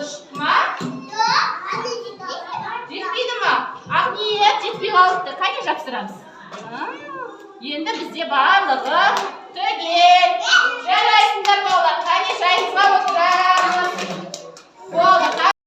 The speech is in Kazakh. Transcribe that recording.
Дұрыс шықты ма? Жетпейді ма? Ақниет, жетпей қалыпты. Қане, жапсырамыз. А, енді бізде барлығы түгел. Жарайсыңдар, балалар. Қане, жайыңызға отырайық.